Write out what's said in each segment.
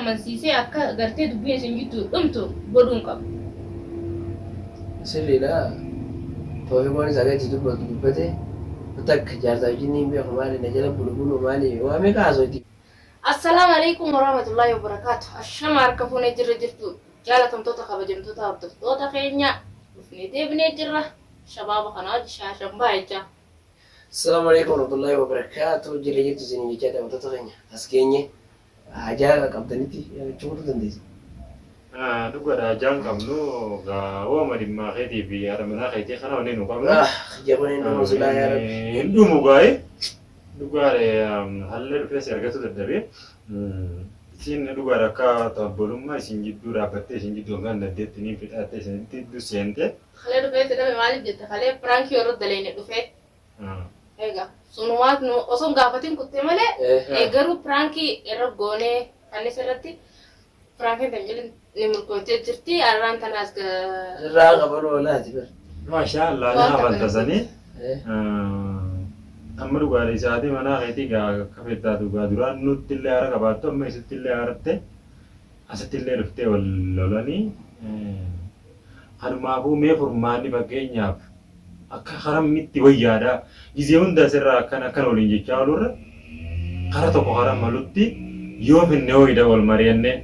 amansiisee akka gartee dubbiin isin jidduu dhumtu godhuun qaba. Sirriidha. Toofiqoonis haga itti dubbatu dubbate takka jaarsaa wajjin hin beeku maali na jala bulu bulu maali waa meeqa haasoyti. Assalaamu Aleykum Warahmatullaahi Wabarakaatuh Ashama harka fuunee jirra jirtu jaalatamtoota kabajamtoota hordoftoota keenya dhufnee deebinee jirra shabaaba kana wajji shaashan baay'ichaa. Assalaamu Aleykum Warahmatullaahi Wabarakaatuh Jirra jirtu isiniin jechaa daawwattoota keenya as geenye hajaa qabdanitti yaadachuu dandeessa. Dhugaadha hajaa hin qabnu gaa waama dhimmaa keetii fi haadha manaa keetii kana wanni nu qabnu. Ah kiyya kun hin dhumu silaa yaa rabbi. Hin dhumu gaa'e. Dhugaadha hallee dhufee si argachuu dadhabee. Isiin dhugaadha akka obbolummaa isin jidduu dhaabbattee isin jidduu hanga dandeetti niin fixaattee isin jidduu seente. Kalee dhufee si dhabe maaliif jette kalee piraankii yeroo daleyne dhufee. Egaa sunumaat nu osoo hin gaafatin kutte malee garuu piraankii irra goonee kannis irratti piraankiin tan jedhin ni milkooftee jirti arraan tanaas Irraa qabaluu olaati bar. Maashaa Allah ni hafalta sanii. Amma dhugaadha isaatii manaa keetii gaa akka feetaa dhugaa duraan nutti illee haara qabaattu amma isitti illee haaratte asitti illee dhuftee wal lolanii kanumaafuu mee furmaanni fakkeenyaaf Akka karamitti wayyaadha? Gizee hunda asirraa akkana akkana waliin jechaa oolurra kara tokko kara malutti yoo finne hooyidha wal mari'annee.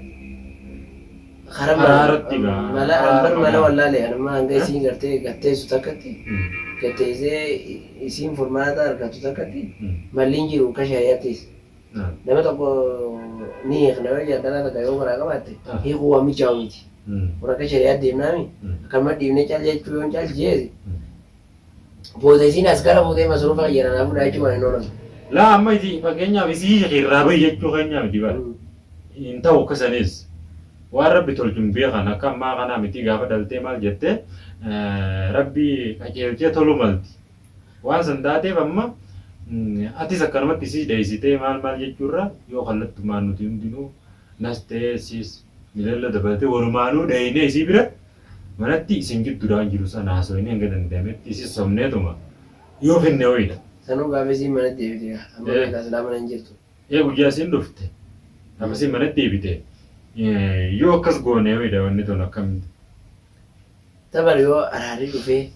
Kara Araaratti gaa. mala Araara bar mala magaa. wallaale anuma hanga isiin gartee gatteessu takkatti gatteessee isiin furmaata argattu takkatti malli hin jiru akka shari'attis. Nama tokko ni hiikna yoo jedhan dhalaa takka yoo garaa qabaatte hiikuu waan mijaa'u miti. Kun akka shari'aatti deemnaami. Akkanuma dhiifnee cal jechuu yoon cal jeese booda isiin as gara fuutee masruufa kiyya nanaa fudhaa jechuun waan hin oolamne. Laa amma isi fakkeenyaaf isii hiiki irraa bahi jechuu keenyaa miti bara. Hin ta'u akka sanis. Waan rabbi tolchu hin beekan akka ammaa kanaa miti gaafa dhaltee maal jette rabbi qajeelchee tolu malti. Waan san taateef amma atis akkanumatti isii dheessitee maal maal jechuurra yoo kallattumaan nuti hundinuu nas ta'ee siis Milella dabalatee walumaanuu dheeynee isii bira manatti isin jidduudhaan jiru sana haasoynee hanga danda'ametti isis sobneetuma yoo finne hoyidha. Sanuu gaafa isiin manatti deebite gaa. Amma beekaa silaa mana hin jirtu. Ee guyyaa isiin dhufte gaafa isiin manatti deebite yoo akkas goone hoyidha wanni tun akkam. Tabar yoo araarri dhufee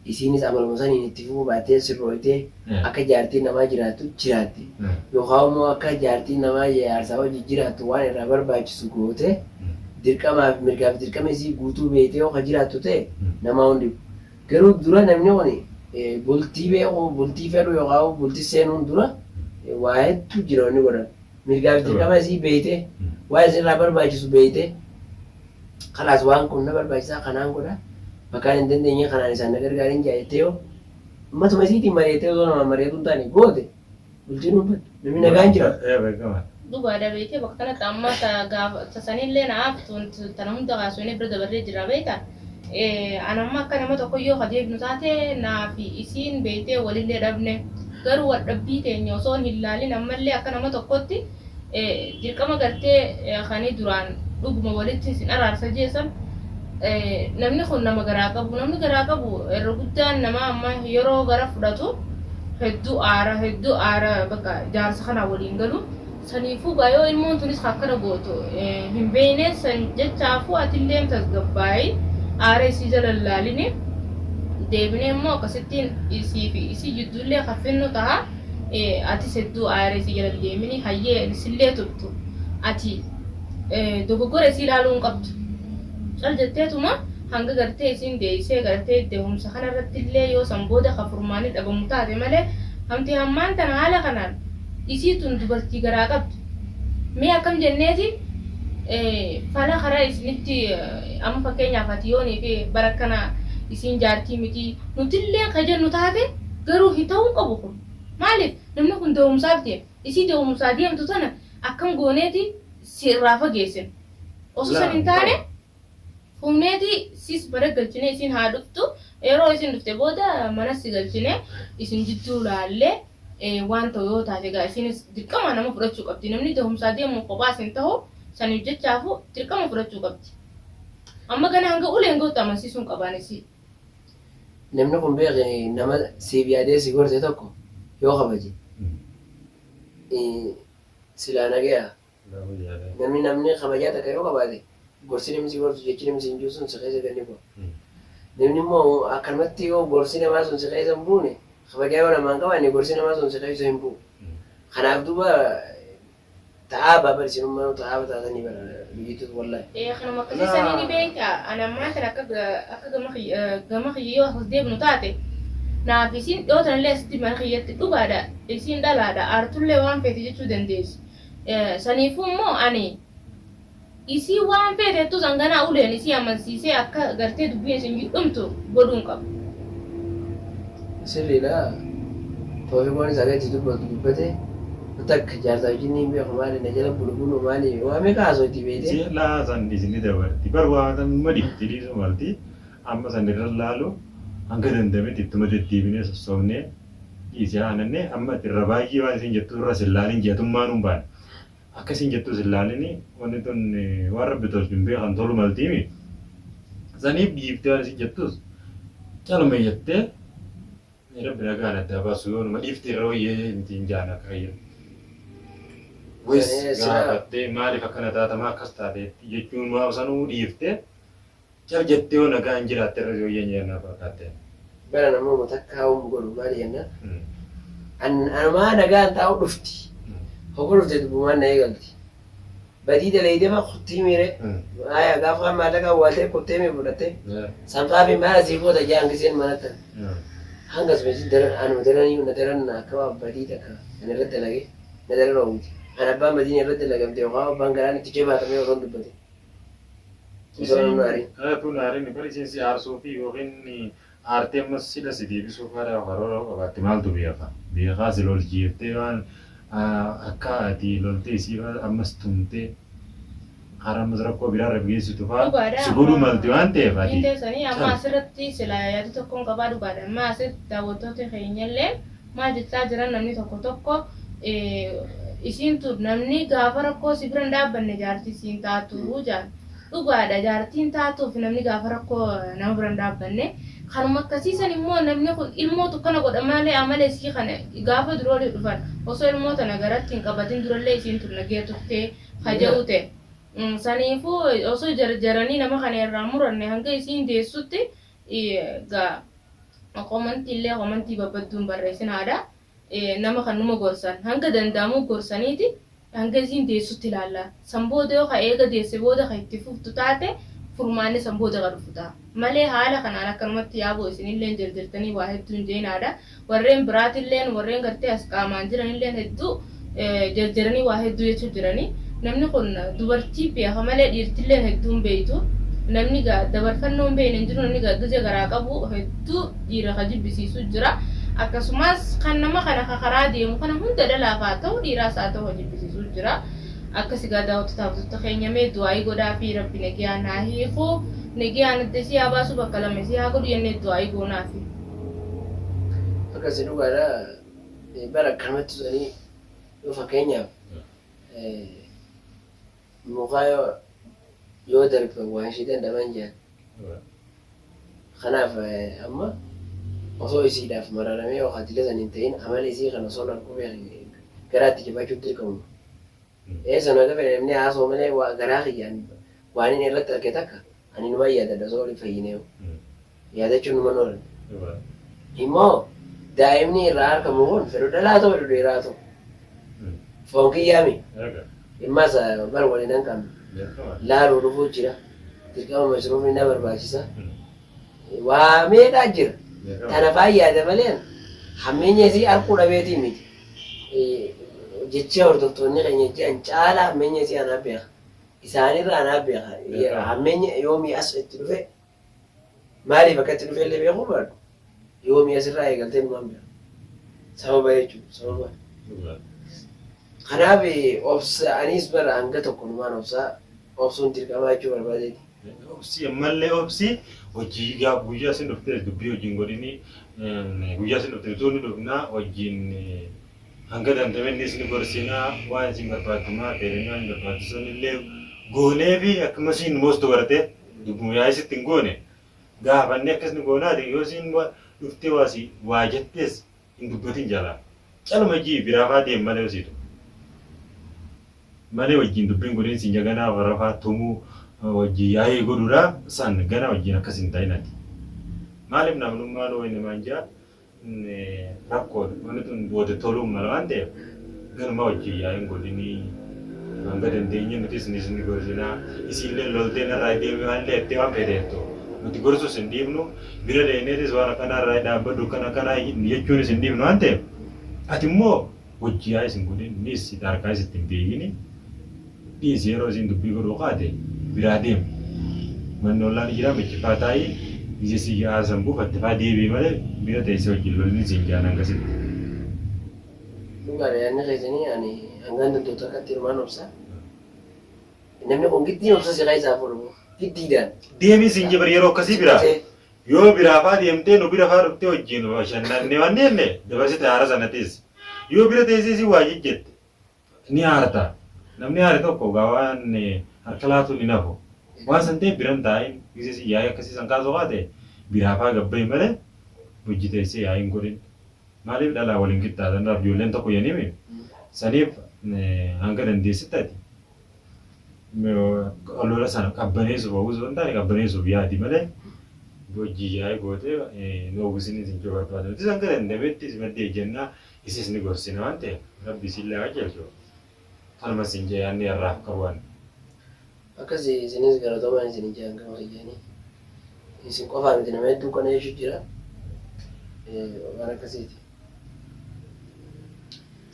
isiinis amaluma saniin itti fufuu baattee sirrooytee akka jaartiin namaa jiraattu jiraatte yookaan immoo akka jaartiin namaa jaarsaa wajji jiraattu waan irraa barbaachisu gootee dirqamaa fi mirgaa fi dirqama isii guutuu beeytee yoo ka jiraattu ta'e namaa hin dhibu. Garuu dura namni kuni bultii beekuu bultii fedhuu yookaan bultii seenuun dura waa hedduu jira wanni godhan. Mirgaa fi dirqama isii beeytee waan isin irraa barbaachisu beeytee Kalaas waan kun na barbaachisaa kanaan godha bakkaan hin dandeenye kanaan isaan na gargaarin jaa jettee yoo matuma isiitiin mari'attee osoo namaan mari'atuu hin taane goote bultiin hin baddu. Namni nagaan jiraata. Ee beekamaadha. Dhugaadha beeytee bakka kanatti amma ta gaafa ta sanillee na haftu tana hunda kaasonee bira dabarree jirra beeyta. An amma akka nama tokko yoo ka deebinu taate naa fi isiin beeytee walillee dhabne garuu wal dhabbii teenya osoo hin laalin ammallee akka nama tokkotti Dirqama gartee kani duraan dhuguma walitti isin araarsa jee san namni kun nama garaa qabu namni garaa qabu irra guddaan nama amma yeroo gara fudhatu hedduu aara hedduu aara bakka jaarsa kanaa waliin galu saniifuu gaa yoo ilmoon tunis akkana gootu hin beeyne san jechaafuu atilleen tasgabbaayi aara isii jala hin laalini deebinee immoo akkasittiin isii fi isii jidduullee kan finnu taha. Atis hedduu aaree isii jala hin deemini hayyee sillee turtu ati dogoggora isii ilaaluu hin qabdu cal jetteetuma hanga gartee isiin deeysee gartee dehumsa kana irratti illee yoo san booda ka furmaanni dhabamu taate malee hamti hammaan tana haala kanaan isii tun dubartii garaa qabdu mee akkam jenneeti fala karaa isinitti amma fakkeenyaaf ati yoonii fi bara kana isiin jaartii miti nutillee ka jennu taate Garuu hin ta'uu hin qabu kun. Maaliif namni kun da'umsaaf deema. Isii da'umsaa deemtu tana akkam gooneeti si irraa fageessina. Osoo san hin taane fuuneeti sis mana galchine isiin haa dhuftu. Yeroo isin dhufte booda mana si galchine isin jidduu laallee waan ta'u yoo taate egaa isinis dirqama nama fudhachuu qabdi. Namni da'umsaa deemu kophaas hin ta'u saniif jechaafu dirqama fudhachuu qabdi. Amma gana hanga uleen gahutti amansiisuun qabaan isii. Namni kun beeki nama siif yaadee si gorse tokko yoo kabaje silaa nagaya. Namni namni kabajaa takka yoo qabaate gorsi namni si gorsu jechi namni siin jiru sun si keessa gad ni bu'a. Namni immoo akkanumatti yoo gorsi namaa sun si keessa hin buune kabajaa yoo namaa hin qabaanne gorsi namaa sun si keessa hin bu'u. Kanaaf duuba ta'aaba bar isinummaanuu ta'aaba taatanii bar biyyittus wallahi. Ee kanuma akkasii sanii ni beekta ani ammaan tana akka akka gama kiyya gama kiyya yoo as deebinu taate naaf isiin dhiyoo tanallee asitti mana kiyyatti dhugaadha isiin dhalaadha aartullee waan feete jechuu dandeessi saniifuu immoo ani isii waan feete jettus hanganaa uleen isii amansiisee akka gartee dubbiin isin dhumtu godhuun qaba. Sirriidha. Toofiqoonis haga itti dubbatu dubbate takka jaarsaa wajjin hin beeku maali na jala bulu bulu maali waa meeqa haasofti beeyte. Ishee laa san isin dabarti bar waa san numa dhifti dhiisu malti amma san irra laalu hanga dandametti ittuma deddeebinee sossobnee dhiisi haa nannee amma ati irra baay'ee waan isin jettu irra sin laalin jeetummaan hin baane akka isin jettu sin laalini wanni tun waan rabbi tolchu hin beekan tolu maltiimi saniif dhiiftee waan isin jettus caluma jettee Rabbi nagaan addaa baasu yoo numa dhiifte irra wayyee miti hin jaan akka kiyya. Wayis gaafattee maaliif akkana taata maa akkas taate jechuun waa sanuu dhiiftee cal jettee yoo nagaan jiraatte irra wayyee hin jaan fakkaatte. Bara namooma takkaa hom godhu maali jennaan anumaa nagaan taa'u dhufti. Hoggu dhufte dubbumaan na eegalti. Badii dalayde fa kuttii miire. Aya gaafa kaan maallaqa awwaaltee kuttee mi fudhatte. Sanfaa fi maal asii goota jaan giseen manattan. Hanga sumisi daran anuma daranii na daran akka waan badii takka ani irratti dalage na daran oowwiti. An abbaan badiin irratti dalagamte yookaan abbaan garaan itti jabaatamee osoo hin dubbatin. Osoo namni aarin. Tun aarin bar isiin si aarsuu fi yookiin aartee ammas sila si deebisuu fara karoora qabaatti maaltu beeka. Beekaa si lolchiiftee waan akka ati loltee isii ammas tumtee karaa ammas rakkoo biraa irra geessitu faa Dhugaadha si godhuu amma malti waan ta'eef dubbiin ati teessanii amma cal. asirratti sila yaada tokkoon qabaa dhugaadha amma asitti daawwattoota keenyallee maal jechaa jiran namni tokko tokko isiin tun namni gaafa rakkoo si bira hin dhaabbanne jaartii siin taatu jaan dhugaadha jaartiin taatuuf namni gaafa rakkoo nama bira hin dhaabbanne kanuma akkasiisan immoo namni kun ilmootu kana godha malee amala isii kana gaafa dura olii dhufan osoo ilmoo tana garatti hin qabatin durallee isiin tun nagee turtee haja'u ta'e. Saniifuu osoo jarjaranii nama kana irraa muranne hanga isiin deessutti gaa komantii illee komantii babbadduun barreessinaadha. Nama kan numa gorsan hanga danda'amu gorsaniiti hanga isiin deessutti ilaalla. San booda yoo ka eega deesse booda ka itti fuftu taate furmaanni san booda ka dhufu ta'a. Malee haala kanaan akkanumatti yaaboo isinilleen jarjartanii waa hedduun jeenaadha. Warreen biraatilleen warreen gartee as qaamaan jiranilleen hedduu jarjaranii waa hedduu jechuu jiranii. Namni kun dubartii beeka malee dhiirtilleen hedduun beektu. Namni dabarfannoo hin beekne hin jiru namni gizee garaa qabu hedduu dhiira ka jibbisiisu jira. Akkasumas kan nama kana ka karaa deemu kana hunda dhalaaf haa ta'u dhiiraas haa ta'u ka jibbisiisu jira. Akkasi gaa daawwattoota hordoftoota keenya mee du'aayii godhaa fi rabbi nagayaan haa hiiku. Nagayaan adda isii haa baasu bakka lama isii haa godhu jennee du'aayii goonaafi. Akkasi dhugaadha bara akkanumatti sanii yoo fakkeenyaaf mukaa yoo darban waan ishee dandhaman jedhan. Kanaaf amma osoo isiidhaaf mararamee yookaan dila san hin ta'in amala isii kana osoo arguu garaatti jabaachuuf dirqamu. Ee sana gaafa namni haasoo malee waa garaa kiyyaan waan inni irratti arge takka ani numa yaadadha osoo waliin fayyinee yaadachuun numa oolan. Immoo daa'imni irraa argamu kun fedhu dhalaa ta'u fedhu dhiiraa ta'u foon kiyyaami. Dhimmas bar waliin hin qabne laaluu dhufuu jira. Dirqama masruufni na barbaachisa. Waa meeqaa jira. Tana faan yaada malee hammeenya isii arguu dhabeetii miti. Jecha hordoftoonni keenya jedhan caalaa hammeenya isii anaa beeka. Isaanirra anaa beeka. Hammeenya yoomii as itti dhufe maaliif akka itti dhufe illee beekuu baadhu. Yoomii asirraa eegaltee numaan beeka. Sababa jechuudha. Sababa. Kanaaf obsa anis bara hanga tokko numaan obsaa obsuun dirqamaa jechuu barbaadeeti. Obsi ammallee obsi hojii gaaf guyyaa isin dhuftee dubbii hojiin godhini guyyaa isin dhufte utuu ni dhufnaa wajjin hanga danda'ame innis ni gorsinaa waan isin barbaaddu maa ta'e waan barbaachisan illee goonee fi akkuma isin moostu barate dubbuma yaa'ii sitti hin goone gaafannee akkas ni goonaati yoo isin dhuftee waasi waa jettees hin dubbatin jalaa caluma jii biraa faa deem malee osiitu. Malee wajjin dubbiin godhin siin jaganaa warrafaa tumuu wajjin yaa'ii godhuudha san gana wajjin akkas hin ta'in ati. Maaliif namnummaan wayi namaan jaa rakkoodha. Wanni tun booda toluun mala waan ta'eef ganuma wajjin yaa'iin godhinii hanga dandeenye nutis ni gorsinaa isiillee loltee narraa deemi waan jettee waan feeteettu nuti gorsus hin dhiibnu bira deemneetis waan akkanaa irraa dhaabbadhu akkana akkanaa jechuunis hin dhiibnu waan ta'eef ati immoo hojii yaa'ii isin godhin nis harkaa isitti hin beekini dhiisi yeroo isin dubbii godhuu kaate biraa deemi. Manni ollaan jira michifaa taa'ii ija si yaasan buufatte faa deebii malee bira teessee wajjin lolni siin jaan hangasitti. Dhugaadha yaadni keessanii ani hangaan danda'u takkatti hirmaan obsa. Namni kun giddiin obsa si keessaa fuudhu giddiidhaan. Deemii siin jibir yeroo akkasii biraa. Yoo biraa faa deemtee nu bira faa dhuftee wajjin bashannanne waan deemne dabarsite haara sanatis. Yoo bira teessee si waa jejjette ni aarta. Namni aare tokko gaa waan harka laatuun hin hafu. Waan san ta'eef biran taa'in gisee si yaa'ii akkasii san kaasuu kaate biraa faa gabba'i malee hojii teessee yaa'iin godhin. Maaliif dhalaa waliin qixxaatan irraa ijoolleen tokko yenimi saniif hanga dandeessitti ati lola sana qabbaneessuuf hawwisuu hin taane qabbaneessuuf yaadi malee hojii yaa'ii gootee nu hawwisanii isin jechuu barbaada. Nutis hanga dandametti si maddee ejjennaa isis ni gorsina waan ta'eef rabbi isin haa qajeelchu. Kanuma isin jee yaadni har'aaf qabu ani. Akkasii isinis galatoomaa isin ijaan gama kiyyaanii. Isin qofaa miti nama hedduu kana jechuun jira. Waan akkasiiti.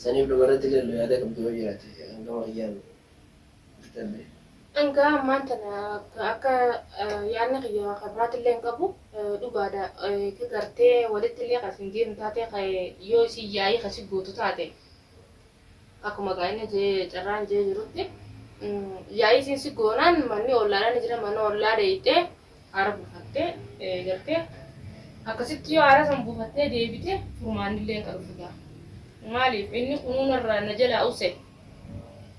Saniif dhumarratti illee yaada qabdu yoo jiraate hangama kiyyaan fixadhe. Hanga ammaan tana akka yaadni kiyya kan biraatillee hin qabu dhugaadha. Gartee walitti illee kan isin deemu taate yoo isin yaa'ii kasi gootu taate akkuma gaa'ina jee carraan jee jirutti yaa'ii isin si goonaan manni ollaadhaan ni jira mana ollaa dheeyxee aara buufattee gartee akkasitti yoo aara san buufattee deebite furmaannillee kan dhufu ta'a. Maaliif inni kunuunarraa na jalaa use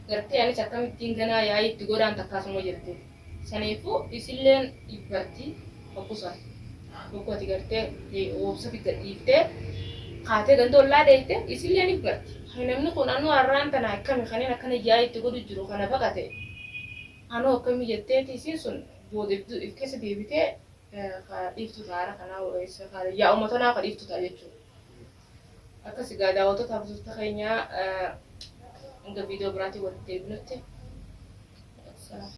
gartee anis akkamittiin ganaa yaa'ii itti godhaan takkaasuma jirti. Saniifuu isilleen dhibbarti hoggusan. Hoggu ati gartee obsa fi gadhiiftee kaatee ganda ollaa dheeyte isillee dhibbarti. Namni kun anuu har'aan tana akkami kanneen akkana yaa'ii itti godhu jiru kana baqate. Anuu akkami jetteeti isiin sun booda if keessa deebitee dhiiftu ta'a kanaa yaa'uma tanaa ka dhiiftu ta'a jechuudha. Akkas egaa daawwattoota hordoftoota keenyaa hanga viidiyoo biraatiin walitti deebinutti.